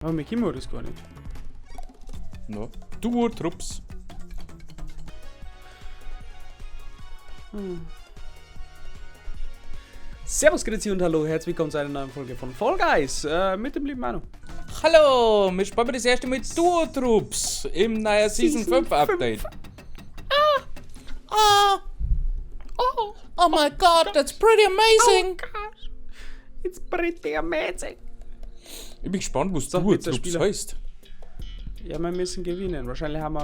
Aber mir kennen wir das gar nicht. No. Duo-Trupps. Servus, Grüezi und hallo, herzlich willkommen zu einer neuen Folge von Fall Guys mit dem lieben Manu. Hallo, wir spielen das erste Mal Duo-Trupps im neuen Season 5 Update. Ah! Ah! Oh! Oh my god, that's pretty amazing! Oh gosh, it's pretty amazing. Ich bin gespannt, was So, jetzt der Duo-Trupps Spieler. heißt. Ja, wir müssen gewinnen. Wahrscheinlich haben wir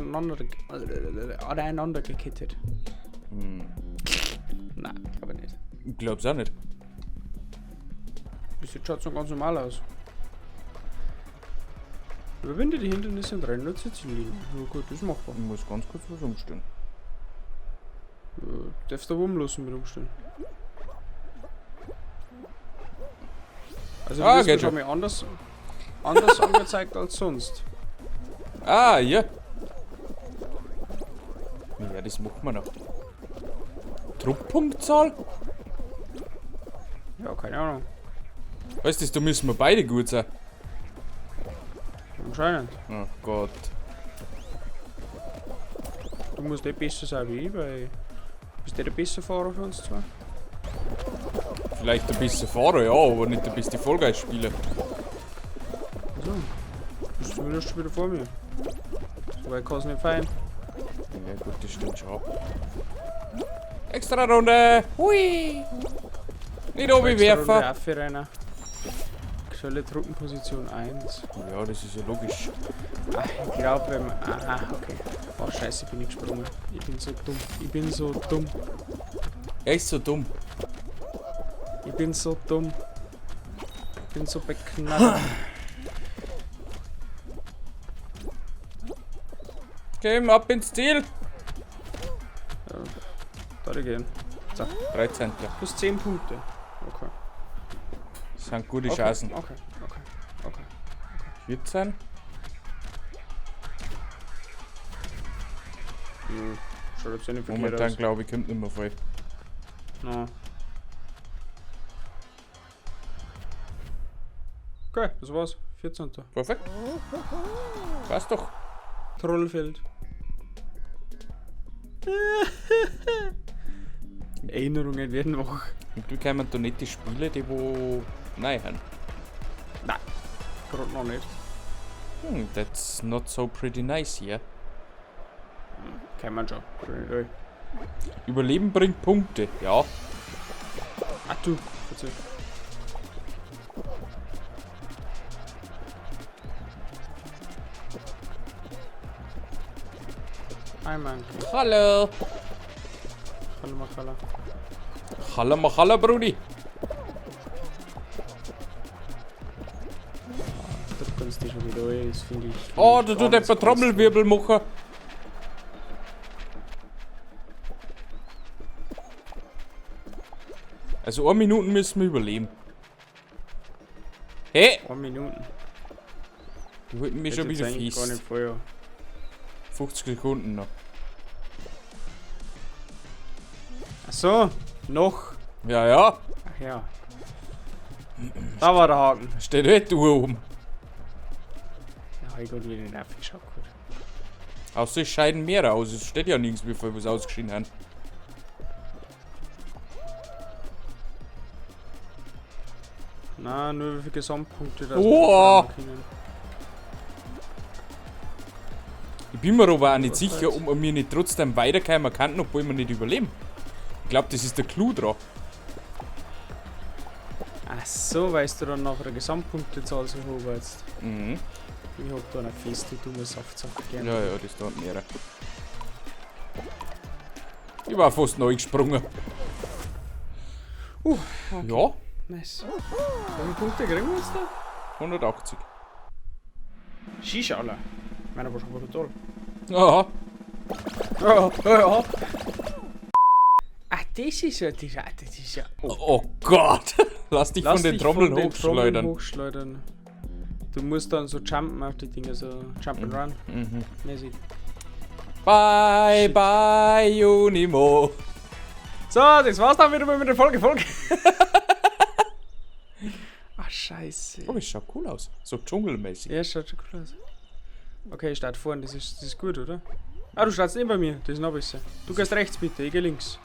aneinander gekittet. Nein, aber nicht. Ich glaub's auch nicht. Bis jetzt schaut's noch ganz normal aus. Überwinde die Hindernisse und renne zur Ziellinie. Ja gut, das ist machbar. Ich muss ganz kurz was umstellen. Darfst du rumlassen mit umstellen. Also, Ah, das geht wird schon. mir anders angezeigt als sonst. Ah, ja. Ja, das machen wir noch. Trupppunktzahl? Ja, keine Ahnung. Weißt du, da müssen wir beide gut sein. Anscheinend. Oh Gott. Du musst eh besser sein wie ich, weil. Bist du der beste Fahrer für uns zwei? Vielleicht der beste Fahrer, ja, aber nicht der beste Fall Guys Spieler. Also, bist du zumindest schon wieder vor mir. So weit kann's nicht feiern. Ja gut, das stimmt schon. Extra Runde! Hui! Nicht oben werfen! werfen. Aktuelle Truppenposition 1. Ja, das ist ja logisch. Ach, ich glaube, wenn man. Aha, okay. Oh, scheiße, bin ich gesprungen. Ich bin so dumm. Ich bin so dumm. Er ist so dumm. Ich bin so dumm. Ich bin so beknallt. Komm, ab ins Ziel! Ja, da gehen. So. 13. Plus 10 Punkte. Okay. Das sind gute Okay, Chancen. Okay. 14? Schaut jetzt nicht verkehrt Momentan aus. glaube ich, kommt nicht mehr voll. No. Okay, das war's. 14. Perfekt. Passt doch. Trollfeld. Erinnerungen werden wach. Und du kommen da nicht die Spiele, die wo nein haben. Nein, gerade noch nicht. That's not so pretty nice here. Kennen wir schon. Überleben bringt Punkte, ja. Ach du, verzeih. Hi Mann. Hallo. Hallo Makala. Hallo Machala, Brudi. Du kannst dich schon wieder ein, das finde ich. Oh, da tut ganz, etwa Trommelwirbel machen. Also 1 Minute müssen wir überleben. Hey! 1 Minute. Die halten mich schon Hätte wieder jetzt eigentlich gar fest. nicht vorher. 50 Sekunden noch. Ach so, noch. Ja, ja. Ach ja. Da war der Haken. Steht halt die Uhr oben. Ja, ich gut wieder nicht aufgeschaut. Gut. Außer es scheiden mehrere aus. Es steht ja nirgends, wie viel was ausgeschieden haben. Na, nur wie viele Gesamtpunkte da Oh. können. Ich bin mir aber auch nicht Was sicher, heißt? ob wir nicht trotzdem weiterkommen könnten, obwohl wir nicht überleben. Ich glaube, das ist der Clou dran. Ach so, weißt du dann nachher der Gesamtpunktezahl so hoch jetzt. Mhm. Ich hab da eine feste dumme Saftsack gerne. Ja, ja, das dauert mehrere. Ich war fast neu gesprungen. Okay. Ja, Nice. Wie viele Punkte kriegen wir jetzt da? 180. Shisha, Alter. Meiner war schon brutal. Aha. Ja, ja, ja. Ach, das ist ja, das ist ja. Oh. Oh Gott. Lass dich Lass von den dich Trommeln von den hochschleudern. Trommeln hochschleudern. Du musst dann so jumpen auf die Dinger, so Jump and Run mäßig. Bye, bye, Unimo. So, das war's dann wieder mal mit der Folge. Ach, Scheiße. Oh, es schaut cool aus. So dschungelmäßig. Ja, schaut schon cool aus. Okay, ich starte vorne, das ist gut, oder? Ah, du startest neben mir, das ist noch besser. Du gehst rechts bitte, ich geh links.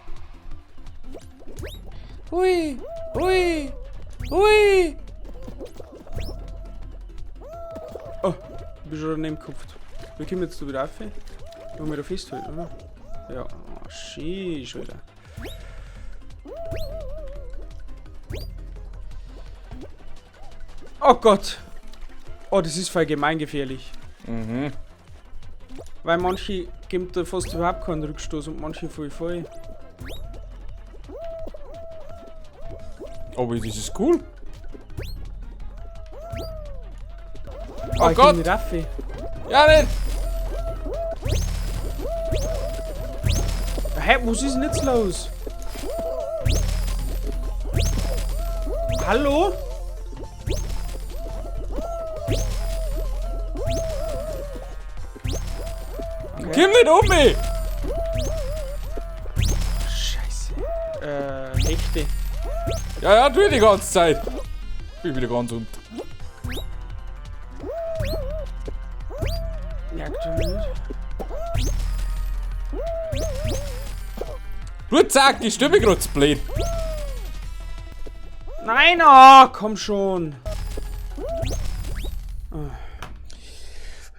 Hui, hui, hui. Oh, ich bin schon daneben gekupft. Wie kommen jetzt du wieder auf? Du musst wieder festhalten, oder? Ja, oh, sheesh, wieder. Oh Gott! Oh, das ist voll gemeingefährlich. Mhm. Weil manche geben da fast überhaupt keinen Rückstoß und manche voll voll. Aber das ist cool. Oh, Oh ich Gott! Nicht rauf. Ja, nicht! Hä, was ist denn jetzt los? Hallo? Okay. Komm nicht um mich! Scheiße. Hechte. Ja, ja, tu ich die ganze Zeit. Bin wieder ganz unten. Ja, nicht. Du zack, die Stimme grad zu blöd. Nein, oh, komm schon. Oh.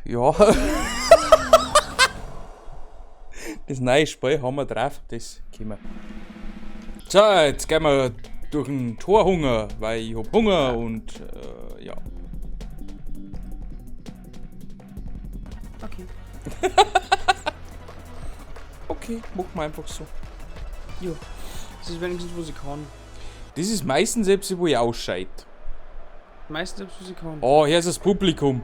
Ja. Das neue Spiel haben wir drauf, das können wir. So, jetzt gehen wir durch den Torhunger, weil ich hab Hunger und ja. Okay. Okay, machen wir einfach so. Jo. Das ist wenigstens, was ich kann. Das ist meistens selbst, wo ich ausscheid. Meistens selbst, was ich kann. Oh, hier ist das Publikum.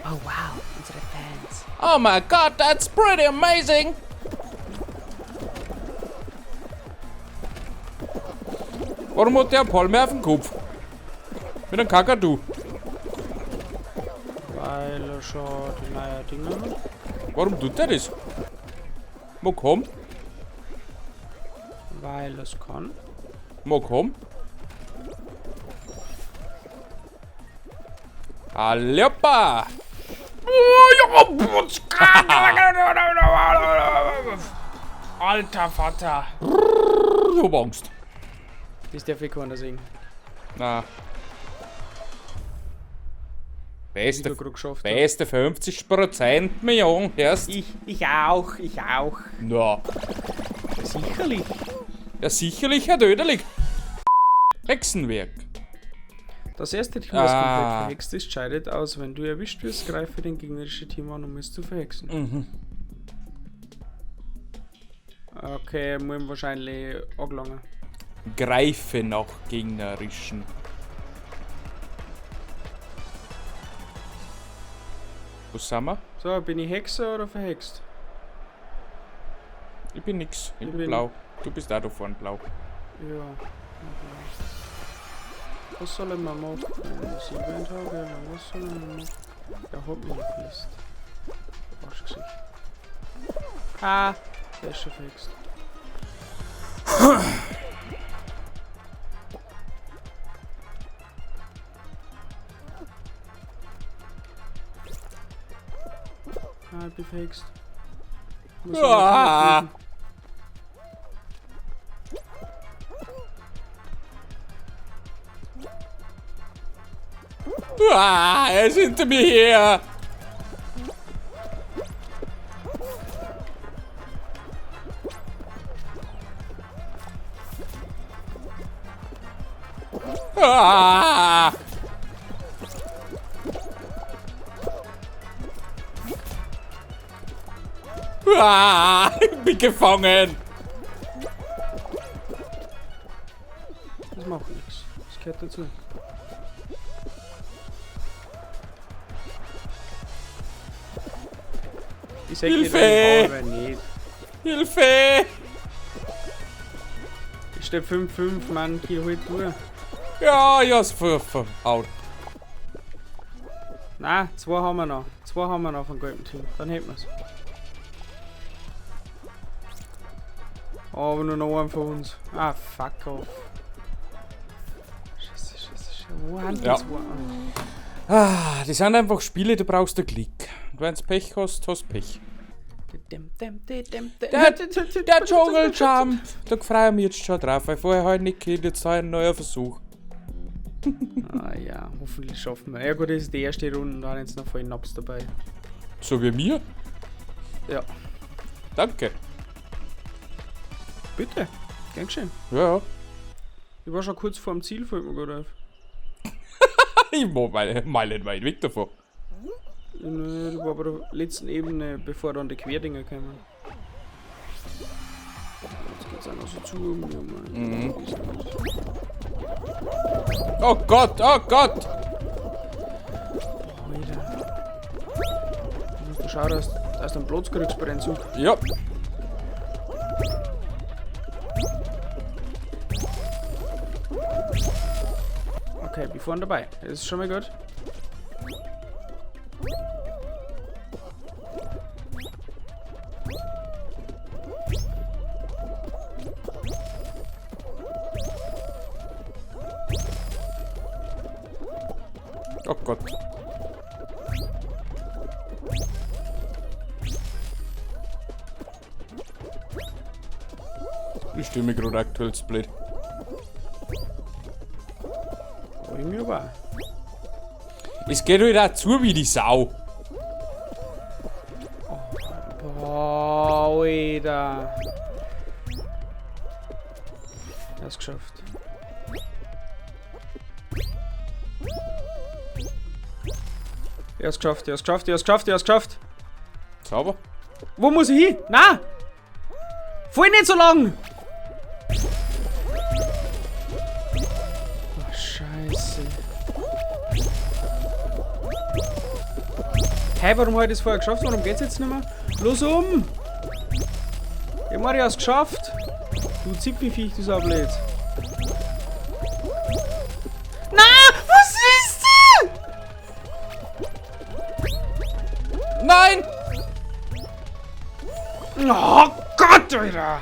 Oh wow, unsere Fans. Oh my God, that's pretty amazing! Warum hat der eine Palme auf dem Kopf? Mit einem Kakadu. Weil er schon die neuen Dinger hat. Warum tut er das? Wo komm? Weil er's kann. Wo komm? Hallopa! Alter Vater! Ich hab Angst. Das darf ich keiner sehen. Na. Beste, beste 50% Million, erst. Ich auch, ich auch. Na. Sicherlich. Ja, sicherlich, Herr Döderlich. Hexenwerk. Das erste Team, das komplett verhext ist, scheidet aus. Wenn du erwischt wirst, greife den gegnerischen Team an, um es zu verhexen. Mhm. Okay, muss ihm wahrscheinlich angelangen. Greife nach gegnerischen. Wo sind wir? So, bin ich Hexer oder verhext? Ich bin nix. Ich bin blau. Du bist auch da vorne blau. Ja. Okay. Was soll ich mal machen? 7 Tage, was soll ich machen? Er hat mich fest. Arschgesicht. Ah, der ist schon verhext. Ah, ich bin verhext. Muss Ah. Ah, er ist hinter mir her. Ah. Ah, ich bin gefangen. Das macht nichts. Das gehört dazu. Ich sag Hilfe! nicht, aber nicht. Hilfe! Ich steh 5-5, Mann, geh halt durch. Ja, ich hab's verhaut. Nein, 2 haben wir noch. 2 haben wir noch vom gelben Team. Dann hätten wir's. Aber nur noch einen von uns. Ah, fuck off. Scheiße. Wo haben die Ja. zwei? Ah, das sind einfach Spiele, da brauchst du Klick. Und wenn du Pech hast, hast du Pech. Der Jungle Jump! Da freue ich mich jetzt schon drauf, weil vorher halt nicht gekannt, jetzt ein neuer Versuch. Ah ja, hoffentlich schaffen wir. Ja gut, das ist die erste Runde und da sind jetzt noch voll Naps dabei. So wie mir? Ja. Danke. Bitte, gern geschehen. Ja, ja. Ich war schon kurz vor dem Ziel, fällt mir gerade auf. Ich war meilenweit weit weg davon. Nö, ich war bei der letzten Ebene, bevor dann die Querdinger kamen. Jetzt geht's auch noch so zu. Mhm. Oh Gott, oh Gott! Alter. Du musst schauen, dass du einen Platz kriegst bei dem Zug. Ja. Okay, wir fahren dabei. Das ist schon mal gut. Oh Gott. Ich stimme gerade aktuell zu blöd. Irgendwie aber. Es geht halt auch zu wie die Sau. Boah, Alter. Er hat's geschafft. Er hat's geschafft, er hat's geschafft, er hat's geschafft, er hat's geschafft. Sauber. Wo muss ich hin? Na! Voll nicht so lang! Oh, Scheiße. Hey, warum habe ich das vorher geschafft? Warum geht's jetzt nicht mehr? Los um! Ich hab es geschafft! Du Zipfelviech, du Saublöd! Na! Was ist das? Nein! Oh Gott, Alter!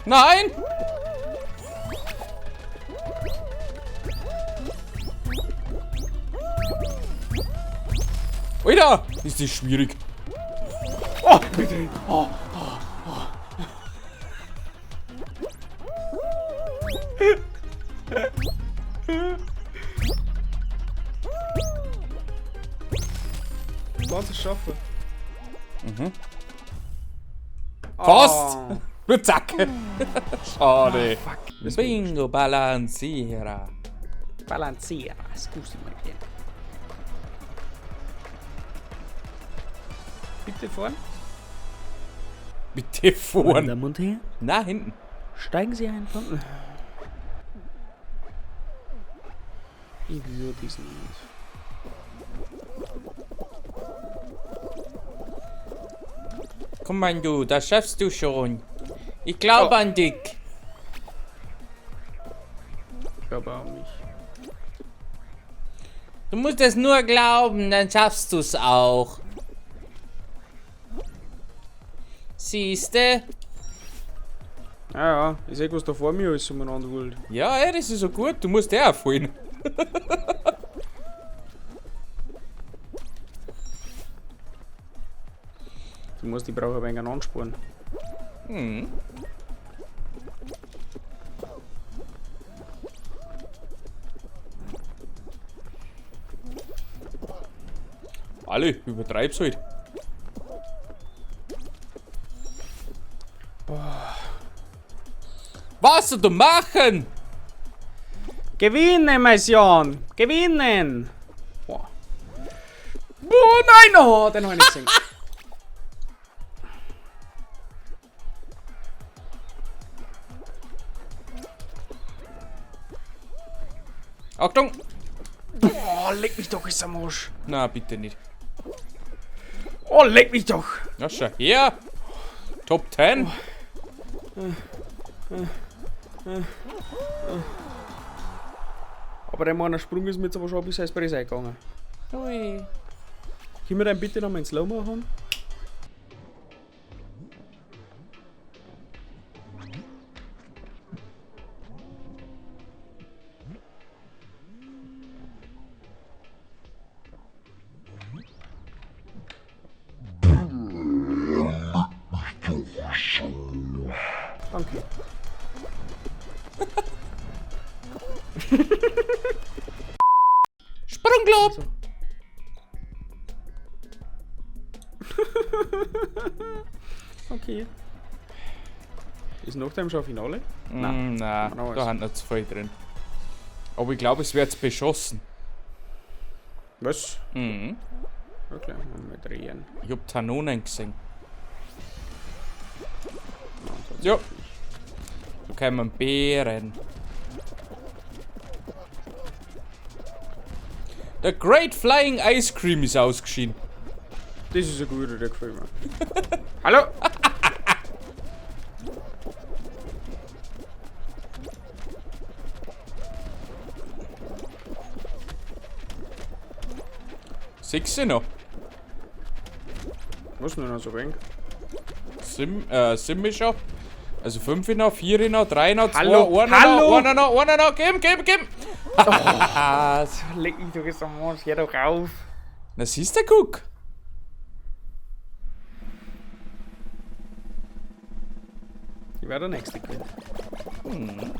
Nein! Alter! Ist das schwierig. Oh, bitte! Oh, oh, oh. Kannst es schaffen. Mhm. Fast! Oh. Nur zack! Schade. Ah, fuck. Bingo Balancierer. Balancierer. Scusi, mein Kind. Bitte fahren. Bitte fahren. Damen und Herren, Na, hinten. steigen Sie ein von... Ich würde es nicht. Komm, mein du, das schaffst du schon. Ich glaube Oh. an dich. Ich glaube auch an mich. Du musst es nur glauben, dann schaffst du's auch. Siehste? Ja, ja, ich seh, was da vor mir alles umeinander holt. Ja, ey, das ist so gut. Du musst eh auffallen. Du musst, ich brauche ein wenig einen Ansporn. Hm. Alle, übertreib's halt. Boah. Was soll du machen? Gewinnen, mein Jan! Gewinnen! Boah. Boah, nein! Oh, den hab ich nicht gesehen. Achtung! Boah, leck mich doch, ist am Arsch. Na, bitte nicht. Oh, leck mich doch! Na, schau her! Top 10! Aber der meiner Sprung ist mir jetzt aber schon ein bisschen ins Presse eingegangen. Ui. Können wir den bitte nochmal in Slow-Mo haben? Danke. Sprunglob! So. Okay. Ist nach dem schon Finale? Nein, na, Genau da haben noch zu viel drin. Aber ich glaube, es wird beschossen. Was? Mhm. Wirklich? Mal drehen. Ich hab Tanonen gesehen. Nein, Ja. tatsächlich. Da kommen Bären. Der Great Flying Ice Cream ist ausgeschieden. Das ist ein guter, der gefällt mir. Hallo! Sechs noch. Was nur noch so wenig? Sind wir schon? Also 5 noch, 4 noch, 3 noch, 2, Hallo, 1 hallo. noch, 1 noch, 1 noch, gib, gib, gib! Oh, leck mich doch jetzt am Arsch, geh doch rauf. Na siehst du, guck! Ich werde der Nächste gewinnen. Hm.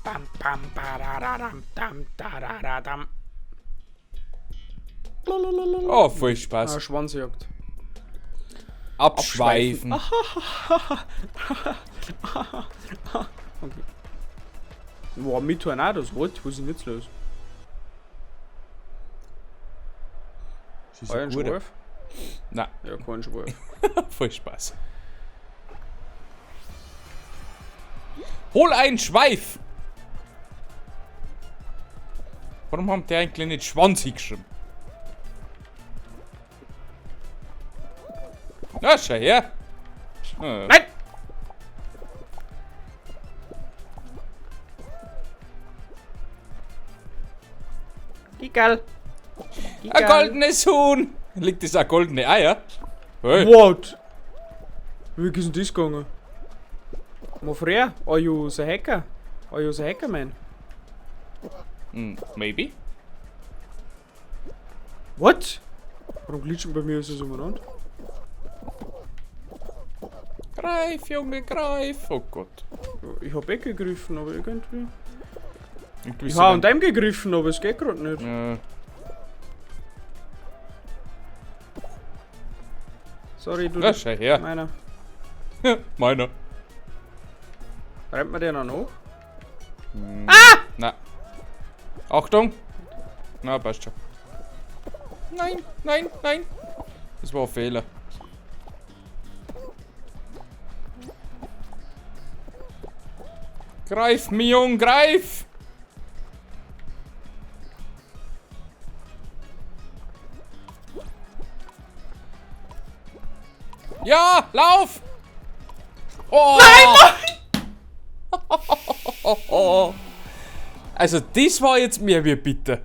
Bam, bam, barararam, dam, dararadam. Oh, voll Spaß. Ah, Schwanzjagd. Abschweifen. Okay. Boah, mit Tornados, what? Was ist denn jetzt los? Das ist Euer ein guter. Schweif? Nein, Ja, kein Schweif. voll Spaß. Hol einen Schweif! Warum haben die eigentlich nicht Schwanz hingeschrieben? Na, schau her! Nein! Gigal! Ein goldenes Huhn! Liegt das auch goldene Eier? Hey. What? Wie ist denn das gegangen? Mon frère, are you the hacker? Are you the hacker man? Maybe. What? Warum glitschen bei mir ist es umeinander? Greif, Junge, greif! Oh Gott. Ich hab eh gegriffen, aber irgendwie. Irgendwie Ich so hab ein- an dem gegriffen, aber es geht grad nicht. Ja. Sorry, du. Na, schau her. Meiner. Meiner. Rennt man den auch noch? Na. Achtung! Na, passt schon. Nein, nein, nein. Das war ein Fehler. Greif, mi Jung, greif! Ja, lauf! Oh. Nein, nein! Also das war jetzt mehr wie bitter.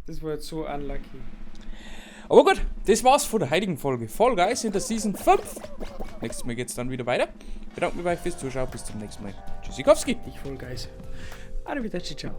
Das war jetzt so unlucky. Aber gut, das war's von der heutigen Folge. Fall Guys in der Season 5. Nächstes Mal geht's dann wieder weiter. Ich bedanke mich bei euch fürs Zuschauen. Bis zum nächsten Mal. Tschüssikowski. Ich Fall Guys. Arrivederci, ciao.